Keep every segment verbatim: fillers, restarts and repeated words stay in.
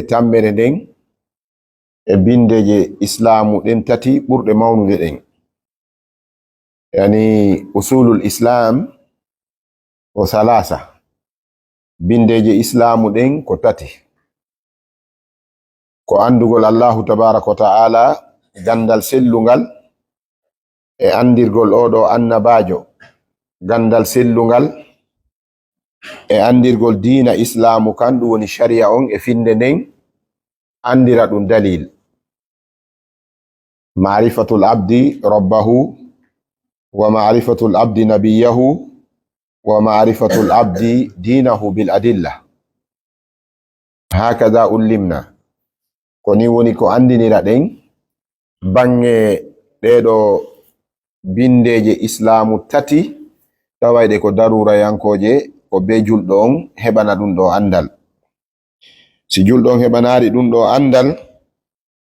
tammere nden e bindeeje Islaamu ɗen tati ɓurɗe mawnude ɗen. Yani, usulul Islam ko salaasa. Bindeeje Islaamu ɗen ko tati. Ko anndugol Allahu tabaaraka wa ta'ala, ganndal sellungal, e anndirgol oo ɗoo annabaajo, ganndal sellungal, e anndirgol diina Islaamu kan, ɗum woni shari'a on e finnde nden, anndira ɗum dalil. Ma'rifatul abdi rabbahu, wa ma'rifatul abdi nabiyahu, wa ma'rifatul abdi dinahu bil adilla. Hakada ullimna. Ko ni woni ko anndinira ɗen baŋŋe ɗee ɗoo bindeeje Islaamu tati, tawayɗe ko daruurayankooje, ko bee julɗo on heɓana ɗum ɗoo anndal. Si julɗo on heɓanaari ɗum ɗoo anndal,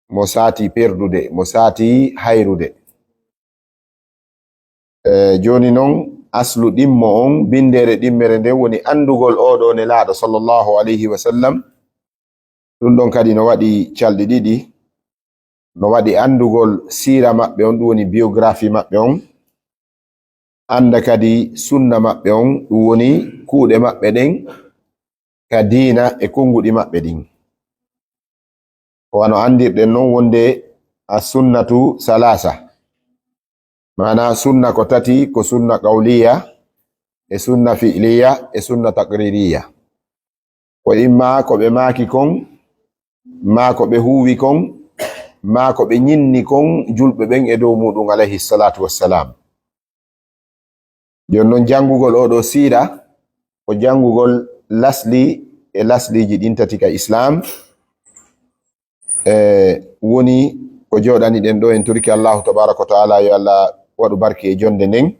mo saati perdude, mo saati hayrude. E, jooni non, aslu ɗimmo on, binndere ɗimmere nden woni anndugol oo ɗoo Nelaaɗo sallallahu alayhi wa sallam. Ɗum ɗon kadi no waɗi calɗi ɗiɗi. No waɗi anndugol siira maɓɓe on, ɗum woni biographie maɓɓe on. Annda kadi sunna maɓɓe on, ɗum woni kuuɗe maɓɓe ɗen ka diina e konnguɗi maɓɓe ɗin. Ko wano anndirɗen non wonde as-sunnatu salaasa. Maanaa sunna ko tati, ko sunna qawliya, e sunna fi'liya, e sunna taqririya. Ko imma ko ɓe maaki kon, maa ko ɓe huuwi kon, maa ko ɓe ñinni kon julɓe ɓen e dow muɗum, alayhi salaatu wassalaam. Jooni non, janngugol oo ɗoo siira, ko janngugol lasli e lasliiji ɗin tati ka Islaam, e woni ko jooɗaniɗen ɗoo. En torike Allaahu tabaaraka wa ta'ala, yo Allah waɗu barke e jonnde nden.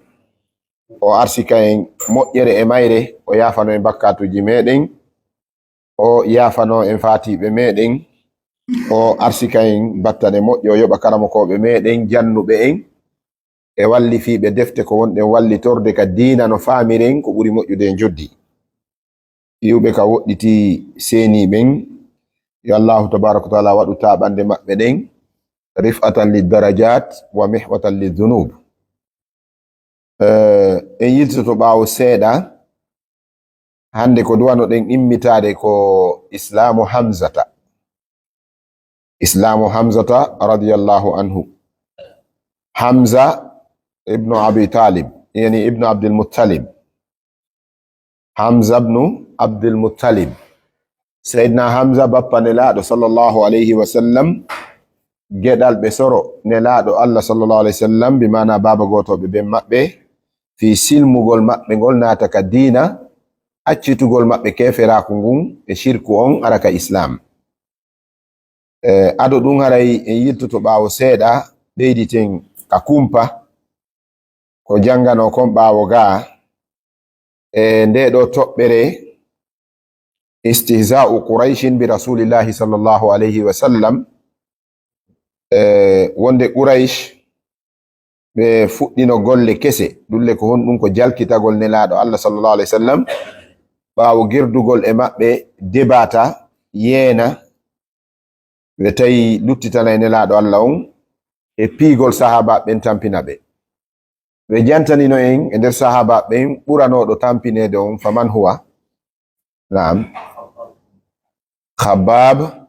O arsika en moƴƴere e mayre, o yaafano en bakkaatuuji meɗen, o yaafano en faatiiɓe meɗen, o arsika en battane moƴƴe, o yoɓa karamokooɓe meɗen, jannuɓe en, e wallifiiɓe defte ko wonɗen wallitorde ka diina no faamiren ko ɓuri moƴƴude e njoddi. Iwɓe ka woɗɗiti seeni ɓen, yo Allaahu tabaaraka wa ta'ala waɗu taaɓannde maɓɓe ɗen rif'atan lid darajat wa mihwatan lid dunub. Eh, en yiltoto ɓaawo seeɗa. Hannde ko duwano ɗen immitaade ko Islaamu Hamzata. Islaamu Hamzata radiyallahu anhu. Hamza ibnu Abi Talib, yani ibnu Abdul Muttalib. Hamza ibnu Abdul Muttalib. Sayyidina Hamza, bappa Nelaaɗo sallallahu alayhi wa sallam, geɗal ɓe soro Nelaaɗo Allah sallallahu alayhi wa sallam, bi maana baaba gootooɓe ɓen maɓɓe, fii silmugol maɓɓe ngol naata ka diina, accitugol maɓɓe keeferaaku ngun e shirku on, ara ka Islaam. E, ado ɗum, haray en yiltoto ɓaawo seeɗa, ɓeyditen ka kumpa ko jannganoo kon ɓaawo gaa, e ndee ɗoo toɓɓere, istihzaa'u Qurayshin bi Rasuulillahi sallallahu alayhi wa sallam, e wonde Quraysh ɓe fuɗɗino golle kese, ɗulle ko honɗum? Ko jalkitagol Nelaaɗo Allah sallallahu alayhi wa sallam, ɓaawo gerdugol e maɓɓe debata, yeena, ɓe tawi luttitana e Nelaaɗo Allah on, e piigol sahaabaaɓe ɓen tampina ɓe. Ɓe jantanino en e nder sahaabaaɓe ɓen ɓuranooɗo tampineede on, faman huwa? Naam. Khabbab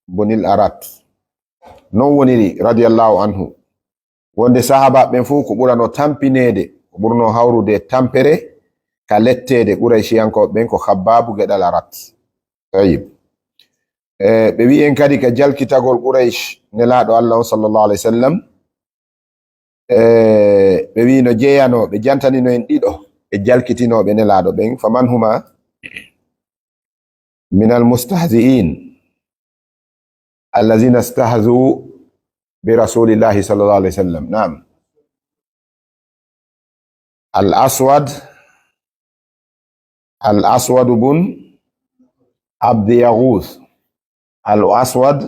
bunil Arat. Non woniri, radiyallahu anhu. Wonde sahaabaaɓe ɓen fof ko ɓuranoo tampineede, ko ɓurnoo hawrude tampere ka letteede Qurayshiyankooɓe ɓen ko Khabbaabu geɗal Arat. Tayyib. E, ɓe wi'i en kadi ka jalkitagol Quraysh Nelaaɗo Allah on sallallahu alayhi wa sallam, e, ɓe wi'i no jeyanoo, ɓe jantanino en ɗiɗo e jalkitinooɓe Nelaaɗo ɓen, faman huma? Minal mustahzi'in allazina istahzu bi Rasulillahi sallallahu alayhi wa sallam. Naam. Al Aswad, Al Aswad bun Abdi Yaghus. Al Aswad,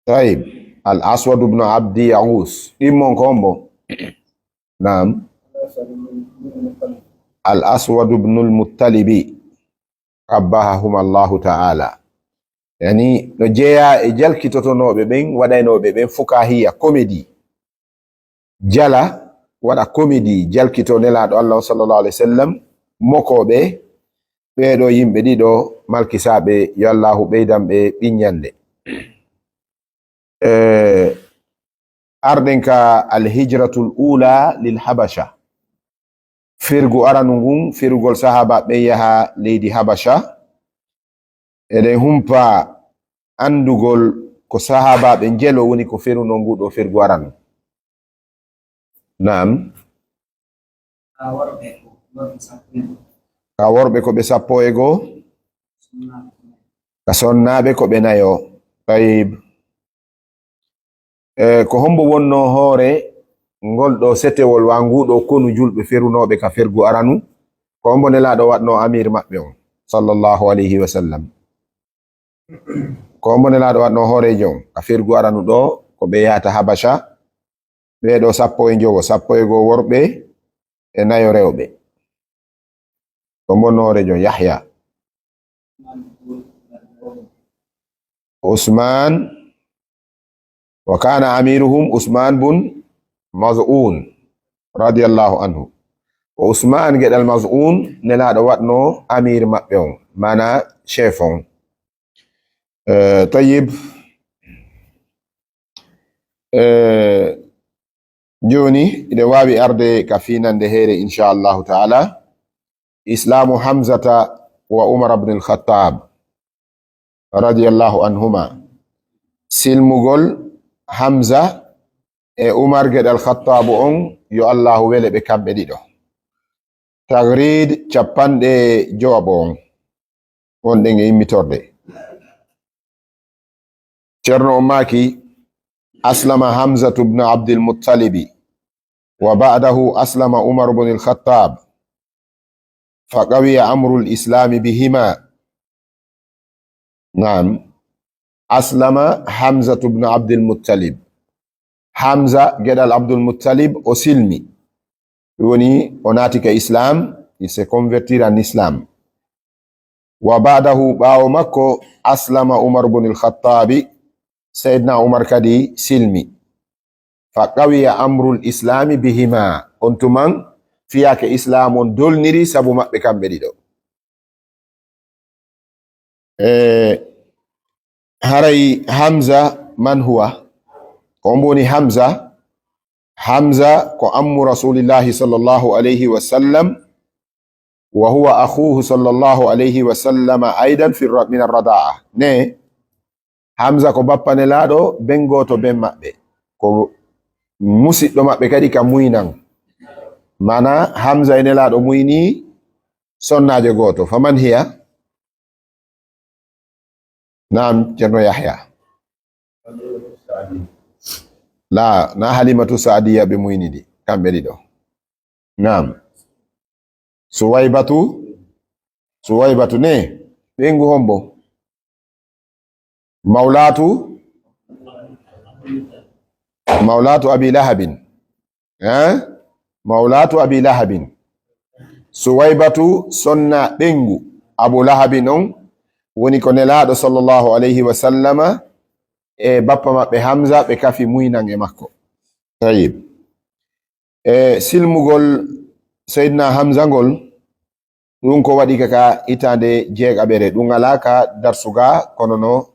tayyib. Al Aswad bun Abdi Yaghus. Ɗimmon ko hombo? Naam. Al Aswad bun al Muttalibi. Qabbahahum Allahu ta'ala. Yani, no jeyaa e jalkitotonooɓe ɓen, waɗaynooɓe ɓen fukahiya, comédie. Jala, waɗa comédie, jalkito Nelaaɗo Allah on, sallallahu alayhi wa sallam, mokooɓe ɓee ɗoo yimɓe ɗiɗo malkisaaɓe, yo Allaahu ɓeydan ɓe ɓiññande. Eh, arɗen ka Al-Hijratul Ula lil Habasha. Fergu aranu ngun, ferugol sahaaba ɓen yaha leydi Habasha. Eɗen humpa anndugol ko sahaabaaɓe njelo woni ko ferunoo nguu ɗoo fergu aranu. Naam. Ka worɓe ko worɓe sappo e go'o. Ka worɓe ko ɓe sappo e go'o. Sunnaaɓe ko nayo. Ka sonnaaɓe ko ɓe nayo. Tayib. E, ko hombo wonnoo hoore ngol ɗoo setewol, wa nguu ɗoo konu julɓe ferunooɓe ka fergu aranu? Ko hombo Nelaaɗo waɗnoo amir maɓɓe on, sallallahu alayhi wa sallam? Ko hombo Nelaaɗo waɗnoo hooreejo on ka fergu aranu ɗoo, ko ɓe yahata Habasha? Ɓee ɗoo sappo e njowo, sappo e go'o worɓe e nayo rewɓe. Ko hombo wonnoo hooreejo on? Yahya. Usman, wa kana amiruhum Usman bun Maz'un, radiyallahu anhu. Ko Usman geɗal Maz'un Nelaaɗo waɗnoo amir maɓɓe on, maanaa chef on. Eh, tayyib. Eh, jooni, hiɗen waawi arde ka fiinannde heere, insha Allahu ta'ala. Islaamu Hamzata wa Umar ibn al-Khattab, radiyallahu anhuma. Silmugol Hamza e Umar geɗal Khattab on, yo Allahu wele ɓe kamɓe ɗiɗo. Tagrid capanɗe jowaɓo on. Wonɗen e immitorde. Ceerno on maaki, "Aslama Hamzatu bnu Abdil Muttalibi, wa ba'dahu aslama Umar bnu al-Khattab, fa qawiya amru l-Islami bihima." Naam. Aslama Hamzatu bnu Abdil Muttalib. Hamza geɗal Abdul Muttalib, o silmi. Ɗum woni, o naati ka Islam, il s'est converti en islam. Wa ba'dahu, ɓaawo makko, aslama Umar bnu l-Khattabi, Sayyidina Umar kadi silmi. Fa qawiya amru l-Islami bihima. On tuman, fiyaake Islam on dolniri sabu maɓɓe kamɓe ɗiɗo. E haray Hamza, man huwa? Ko hombo woni Hamza? Hamza ko ammu Rasulillahi sallallahu alayhi wa sallam, wa huwa akhuhu sallallahu alayhi wa sallam aydan fi ra-, min ar-rada'a. Ne, Hamza ko bappa Nelaaɗo, ben gooto ben maɓɓe. Ko musiɗɗo maɓɓe kadi ka muynan. Maanaa, Hamza e Nelaaɗo muynii sonnaajo gooto. Faman hiya? Naam, Ceerno Yahya. La, na Halimatu Saadiya ɓe muynidi, kamɓe ɗiɗo. Naam. Suwaybatu, Suwaybatu ne, ɓeyngu hombo? Mawlatu, Mawlatu Abi Lahabin. Eh? Mawlatu Abi Lahabin. Suwaybatu sonna ɓeyngu Abu Lahabin on, woni ko Nelaaɗo sallallahu alayhi wa sallama e bappa maɓɓe Hamza ɓe kafi muynan e makko. Tayyib. E silmugol Seydina Hamza ngol, ɗum ko waɗi ka, ka hitaande jeegaɓere. Ɗum alaa ka darsu ga, kono no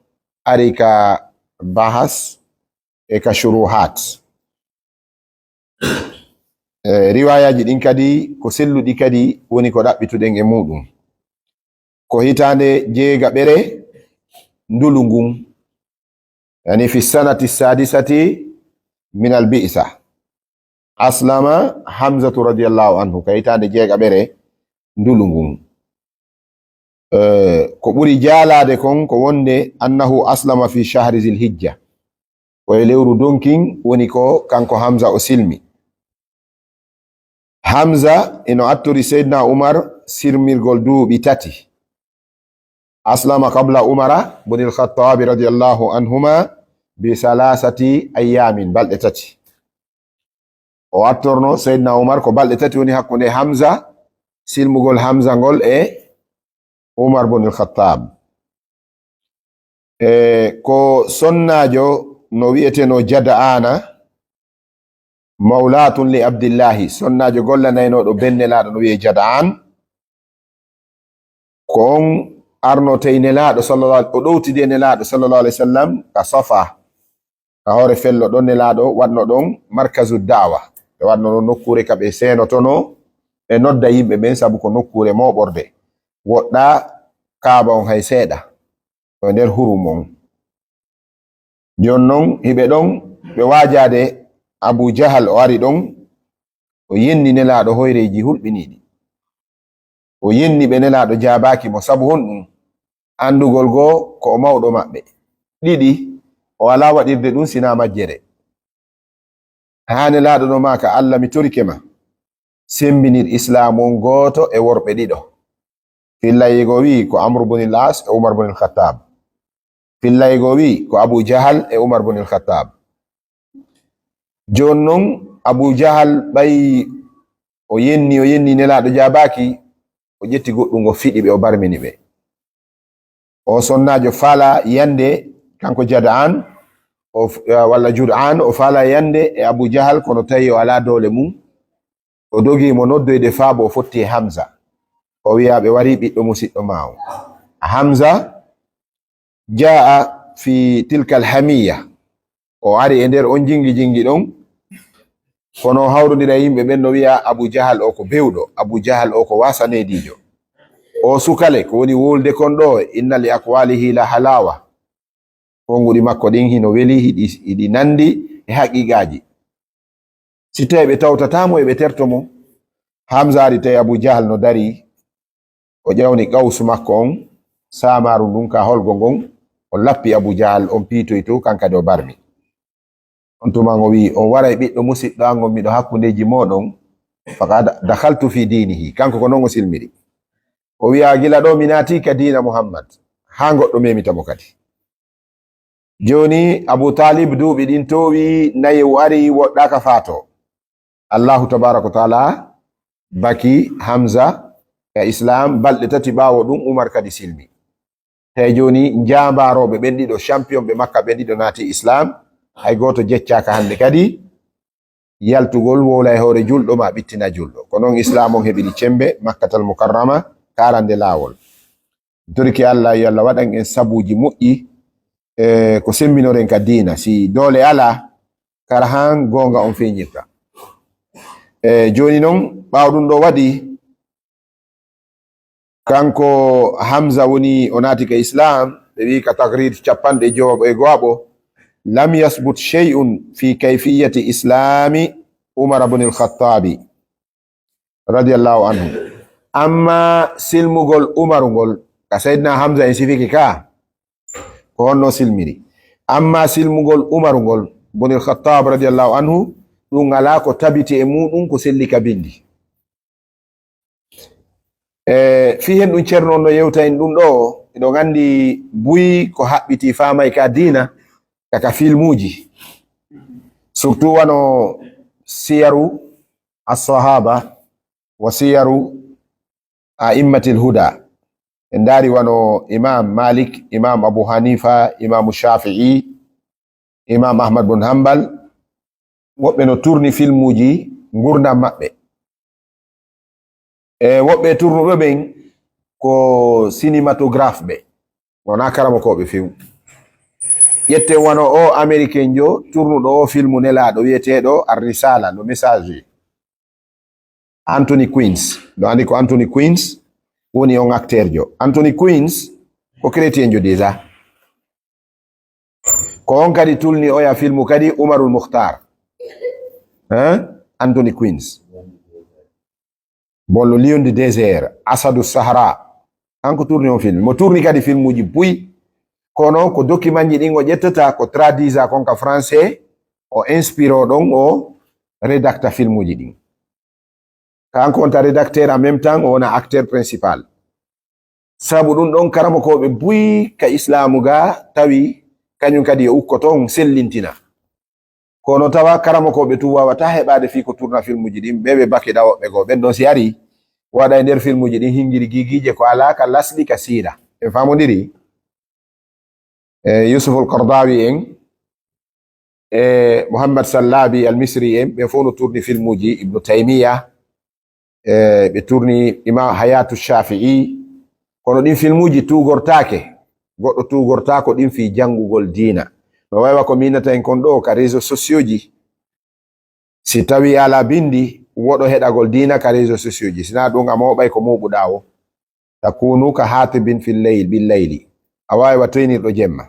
ari ka bahas e ka shuruhat. E riwayaaji ɗin kadi ko selluɗi kadi woni ko ɗaɓɓituɗen e muɗum. Ko hitaande jeegaɓere ndulu ngun. Yani fi sanati sadisati min al bi'sa. Aslama Hamzatu radiyallahu anhu ka hitaande jeegaɓere ndulu ngun. Eh, ko ɓuri jaalaade kon ko wonde annahu aslama fi shahri Zil Hijja. Ko e lewru donkin woni ko kanko Hamza o silmi. Hamza ino attori Seydina Umar sirmirgol duuɓi tati. Aslama qabla Umara bun al-Khattabi radiyallahu anhuma bi salasati ayyamin, balɗe tati. O attorno Seydina Umar ko balɗe tati woni hakkunde Hamza, silmugol Hamza ngol e Umar bun al-Khattab. E ko sonnaajo no wi'etenoo Jada'aana, mawlaatun li Abdillahi, sonnaajo gollanaynooɗo ben Nelaaɗo no wi'ee Jada'aan. Ko on arnotee Nelaaɗo sallallahu, o ɗowtidi e Nelaaɗo sallallahu alaihi wasallam ka Safa, ka hoore fello ɗon Nelaaɗo waɗno ɗon markazu da'wa. Ɓe waɗno ɗon nokkuure ka ɓe seenotonoo, ɓe nodda yimɓe ɓen, sabu ko nokkuure mooɓorde. Woɗɗaa Kaaba on hay seeɗa. Ko e nder hurum on. Jooni non, hiɓe ɗon, ɓe waajaade Abu Jahal, o ari ɗon, o yenni Nelaaɗo hoyreeji hulɓiniiɗi. O yenni ɓe, Nelaaɗo jaabaaki mo. Sabu honɗum? Anndugol goo ko o mawɗo maɓɓe. Ɗiɗi, o alaa waɗirde ɗum sinaa majjere. Haa Nelaaɗo no maaka, Alla, mi torike ma, semmbinir Islaamu on gooto e worɓe ɗiɗo. Fillayee goo wi'i ko Amru bunil As e Umar bunil Khattab. Fillayee goo wi'i ko Abu Jahal e Umar bunil Khattab. Jooni non, Abu Jahal ɓay o yenni, o yenni, Nelaaɗo jaabaaki, o ƴetti goɗɗum, o fiɗi ɓe, o barmini ɓe. O sonnaajo faala yande, kanko Jada'aan, o f-, eh, walla Jud'aan, o faala yande e Abu Jahal, kono tawi o alaa doole mum. O dogi mo noddoyde faa bo o fotti e Hamza. O wi'a, ɓe warii ɓiɗɗo musiɗɗo maa on. Hamza jaa'a fi tilkal hamiyya. O ari e nder on jingi jingi ɗon. Kono o hawrondira e yimɓe ɓen, no wi'a, Abu Jahal o ko bewɗo, Abu Jahal o ko wasaneediijo. O sukale, ko woni wolde kon ɗo, inna li aqwalihi la halawa. Konguɗi makko ɗin hino weli, hiɗi, hiɗi nandi e haqiqaaji. Si tawi ɓe tawtataa mo, e ɓe terto mo. Hamza ari, tawi Abu Jahal no dari, o ƴawni qawsu makko on, saamaaru ndun ka holgo ngon, o lappi Abu Jahal, on piitoyto, kan kadi o barmi. On tuma o wi'i, "On waray ɓiɗɗo musiɗɗo an on, miɗo hakkundeeji mooɗon, faqad dakhaltu fi dinihi." Kanko ko non o silmiri. O wi'a, "Gila ɗo mi naati ka diina Muhammad, haa goɗɗo memita mo kadi." Jooni Abu Talib duuɓi ɗin toowi, nayewu ari, woɗɗaaka faatoo. Allahu tabaaraka wa taala baki Hamza ka Islaam, balɗe tati ɓaawo ɗun Umar kadi silmi. Tawi jooni njaambaarooɓe ɓen ɗiɗo, champion ɓe Makka ɓen ɗiɗo naati Islaam, hay gooto jeccaaka hannde kadi yaltugol wowla e hoore julɗo maa ɓittina julɗo. Ko non Islaam on heɓiri cemmbe Makkatal Mukarrama, ka arande laawol. Torike Alla, yo Alla waɗan en sabuuji moƴƴi, e ko semmbinoren ka diina. Si doole alaa, kara han goonga on feeñirta. E jooni non, ɓaawo ɗun ɗo waɗi, kanko Hamza woni o naati ka Islaam, ɓe wi'i ka Taqrib cappanɗe jowo e go'aɓo, "Lam yasbut shay'un fi kayfiyati islami Umar ibn al-Khattabi radiyallahu anhu." Amma silmugol Umaru ngol ka Sayyidina Hamza en sifike ka, ko honno silmiri. Amma silmugol Umaru ngol, ibn al-Khattab radiyallahu anhu, ɗun alaa ko tabiti e muɗum ko selli ka bindi. E, fii hen ɗun Ceerno on no yewta en ɗun ɗo, eɗon anndi buy ko haɓɓiti faamay ka diina, ka, ka filmuuji. Surtout wano siyaru as-sahaba wa siyaru a'immatil huda. En ndaari wano Imam Malik, Imam Abu Hanifa, Imam Shafi'i, Imam Ahmad bun Hanbal, woɓɓe no turni filmuuji ngurndan maɓɓe. E woɓɓe turnuɓe ɓen ko cinématographe ɓe, wonaa karamokooɓe film. Ƴetten wano o Américain jo turnuɗo o filmu nelaaɗo wi'eteeɗo Ar-Risala, le message. Anthony Queens. Ɗo anndi ko Anthony Queens woni on acteur jo. Anthony Queens ko chrétien jo déjà. Ko on kadi tulni oya filmu kadi Umarul Mukhtar. Hein? Anthony Queens. Bon, le Lion du désert, Asadu Sahara. Kanko turni on film. Mo turni kadi filmuuji buy. Kono ko documentji ɗin o ƴettata, ko traduisa kon ka français, o inspiro ɗon, o redacta filmuuji ɗin. Kanko on ta rédacteur, en même temps o wona acteur principal. Sabu ɗun ɗon karamokooɓe buy ka Islaamu ga tawi kañum kadi yo ukko ton sellintina. Kono tawa karamokooɓe tun waawataa heɓaade fii ko turna filmuuji ɗin, ɓe ɓe bakida woɓɓe goo. Ɓen ɗon si ari waɗa e nder filmuuji ɗin hingiri gigiije ko alaa ka lasli ka siira. En faamondiri? E Yusuf al-Qardawi en, e Muhammad Sallabi al-Misri en, ɓe fof no tourni filmuji Ibnu Taymiya, e ɓe tourni Imam Hayatu Shafi'i, kono ɗin filmuji tuugortaake, goɗɗo tuugortaako ɗin fii janngugol diina. No waywa ko miinata en kon ɗo ka réseaux sociaux ji, si tawi ala bindi, woɗo heɗagol diina ka réseaux sociaux ji. Sina ɗum a mooɓay ko mooɓuɗaa o. Takunu ka hatibin fil layl, bil layli. A waawi wa teenirɗo jemma.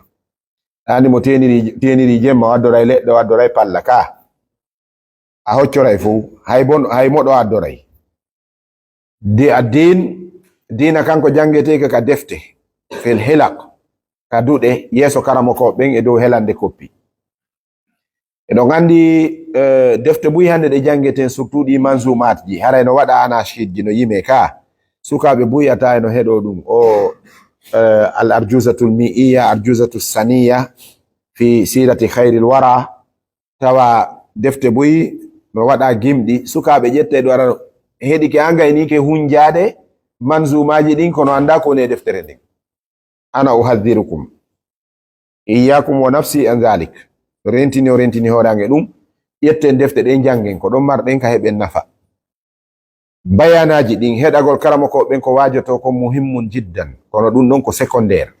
Ɗaani mo teeniri, teeniri jemma, o addoray leɗɗe, o addoray palla ka. A hoccoray fow, hay bon, hay moɗo addoray. Di addin, diina kanko janngetee ka defte, fil hilaq, ka duɗe, yeeso karamoko ɓen e dow helande koppi. Eɗon anndi, eh, defte buy hannde ɗe janngeten, surtout ɗi manzumaat ji, haray no waɗa anachid ji, no yime ka. Sukaaɓe buy a tawa no heɗo ɗum. O, eh, al arjuzatul mi'iyya, arjuzatul saniyya, fi sirati khairil wara. Tawa defte buy no waɗa gimɗi. Sukaaɓe ƴette ɗo ara, heɗike an gayni ke hunjaade manzumaaji ɗin, kono annda ko woni e deftere nden. Ana uhadhirukum iyyakum wa nafsi an dhalik. Rentini o rentini hoore an e ɗum. Ƴetten defte ɗen, janngen ko ɗon marɗen ka heɓen nafa. Bayanaaji ɗin, heɗagol karamoko ɓen ko waajoto ko muhimmun jiddan, kono ɗum ɗon ko secondaire.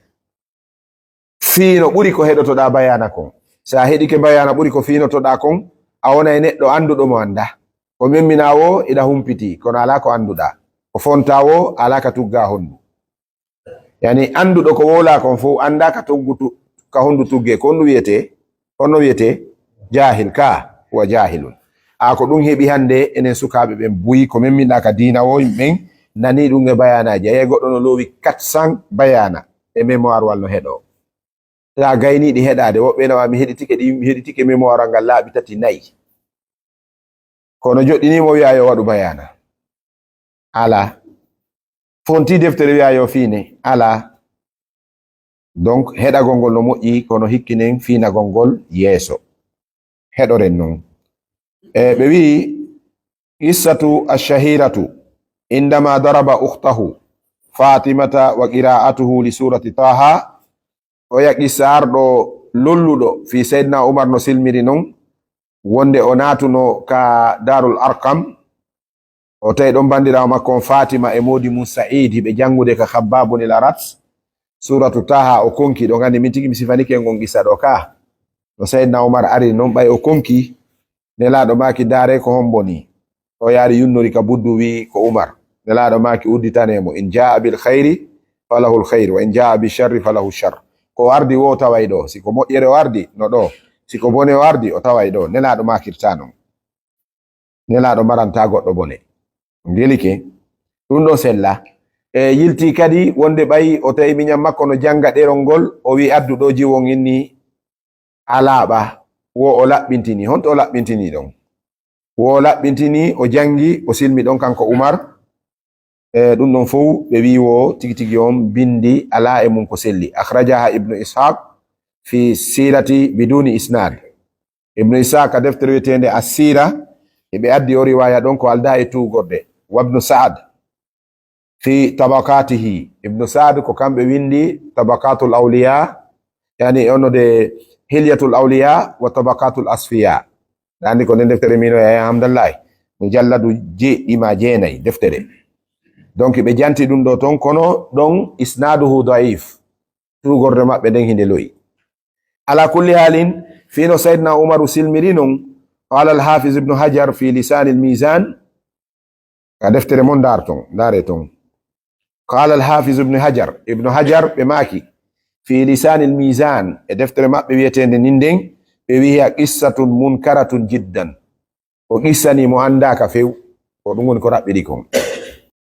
Fii no ɓuri ko heɗotoɗaa bayana kon. Si a heɗike bayana ɓuri ko fiinotoɗaa kon, a wonay neɗɗo annduɗo mo annda. Ko memminaa wo, iɗa humpiti, kono alaa ko annduɗaa. Ko fontaa wo, alaa ka tuggaa honndu. Yani, annduɗo ko wowlaa kon fow anndaa ka tuggu tu-, ka honndu tuggee. Ko honɗum wiyetee? Honno wiyetee? Jaahil ka, huwa jaahilun. A ko ɗum heɓi hannde enen sukaaɓe ɓen buy, ko memminɗaa ka diina o, yimɓe ɓen nanii ɗum e bayaanaaji. A yi'ay goɗɗo no loowi quatre cents bayaana e mémoire walla no heɗoo. Taa gayniiɗi heɗaade, woɓɓe na mi heɗitike ɗi, mi heɗitike mémoire ngal laabi tati, nayi. Kono joɗɗinii mo wi'a yo waɗu bayaana. Alaa. Fonti deftere wi'a yo fiine. Alaa. Donc, heɗagol ngol no moƴƴi, kono hikkinen fiinagol ngol yeeso. Heɗoren non. E, ɓe wi'i, qissatu ash-shahiratu, indama daraba ukhtahu Fatimata wa qira'atuhu li surati Taha, oya qissa arɗo lolluɗo fii Seydina Umar no silmiri non, wonde o naatuno ka Daarul Arqam, o tawi ɗon banndiraawo makko on Fatima e moodi mum Sa'id, hiɓe janngude ka Khabbabun il Arat, suratu Taha o konki. Ɗon anndi min tigi mi sifanike ngon qissa ɗo ka. No Seydina Umar ari non, ɓay o konki, Nelaaɗo maaki, "Daare ko hombo ni?" O yaari yunnori ka buddu, wi'i, "Ko Umar." Nelaaɗo maaki, "Udditane mo, in jaa bil khayri falahul khayr, wa in jaa bi sharri falahu shar." Ko o ardi wo, o taway ɗo. Si ko moƴƴere o ardi, no ɗo. Si ko bone o ardi, o taway ɗo. Nelaaɗo maakirta non. Nelaaɗo maranta goɗɗo bone. Ngelike. Ɗum ɗo sella. E yilti kadi wonde ɓay o tawi miñan makko no jannga ɗerol ngol, o wi'i, "Addu ɗo jiwon inni." A laaɓa, wo o laɓɓintini. Honto o laɓɓintini ɗon? Wo o laɓɓintini, o janngi, o silmi ɗon kanko Umar. E ɗum ɗon fow ɓe wi'i wo tigi tigi on bindi alaa e mum ko selli. Akhrajaha Ibnu Ishaq fi sirati biduni isnad. Ibnu Ishaq ka deftere wi'eteende As-Sira, e ɓe addi o riwaya ɗon ko aldaa e tuugorde. Wabnu Sa'ad fi tabaqatihi. Ibnu Saad ko kamɓe windi Tabaqatul Awliya, yani e onno de Hilyatul Awliya wa Tabaqatul Asfiya. Ɗa anndi ko nden deftere mino Yahya Hamdallahi. Mujalladu jeeɗiɗi ma jeenayi deftere. Donc ɓe janti ɗum ɗo ton, kono ɗon isnaduhu da'if. Tuugorde maɓɓe nden hinde lo'i. Ala kulli halin, fino Sayyidina Umaru silmiri non, qala al-Hafiz Ibnu Hajar fi Lisanil Mizan, ka deftere mon ndaar ton, ndaare ton. Qala al-Hafiz Ibnu Hajar, Ibnu Hajar ɓe maaki, fi Lisanil Mizan, e deftere maɓɓe wi'eteende nin nden, ɓe wi'a qissatun munkaratun jiddan. Ko qissa ni mo anndaaka few, ko ɗum woni ko raɓɓiɗi kon.